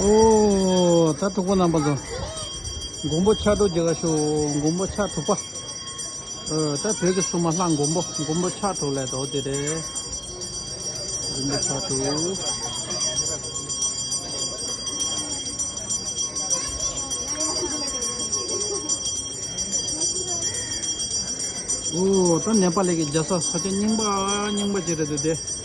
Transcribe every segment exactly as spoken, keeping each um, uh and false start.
ཨོ། ད་ཐུག་པ་རྣམ་པ་ཚོ། མགོན་པོ་ཕྱག་དྲུག་མཇལ་ཁ་ཞུ། མགོན་པོ་ཕྱག་དྲུག་པ། ཨོ། ད་བོད་ཀྱི་སྲུང་མ་ལྷ་མགོན་པོ། མགོན་པོ་ཕྱག་དྲུག་ལས་དོ་དེ་རེད། མགོན་པོ་ཕྱག་དྲུག། ཨོ། ད་ནེ་པ་ལི་གི་རྒྱལ་ས་ས་ཆ་རྙིང་པ་རྙིང་པ་ཅིག་རེད་འདུག་སྟེ།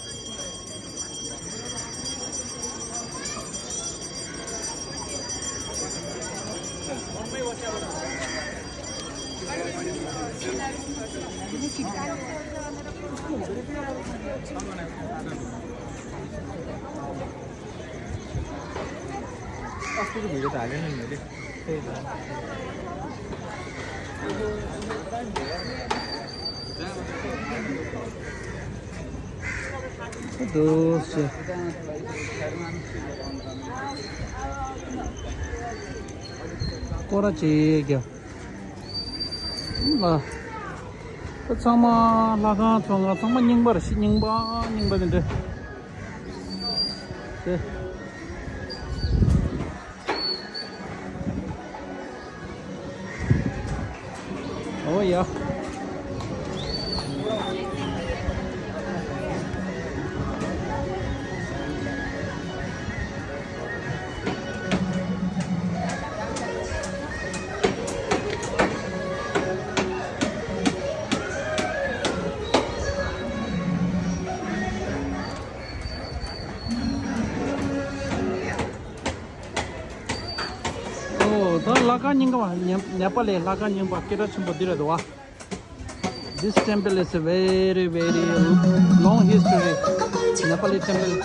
དུ་སུ། སྐོར་ར་བྱེད་རྒྱུ། ལ། ད་ཚང་མ་ལྷ་ཁང་ཚང་མ་ཚང་མ་རྙིང་པ་རེད། ཤི་རྙིང་པ་རྙིང་པ་དེ་འདྲ། དེ། ཨོ་ཡ། ཨོ། ད་ལྷ་ཁང་རྙིང་པ། ནེ་ནེ་པ་ལི་ལྷ་ཁང་རྙིང་པ་སྐད་གྲགས་ཆེན་པོ་འདི་རེད་འདུག་བ། This temple is a very, very long history. Nepali temple.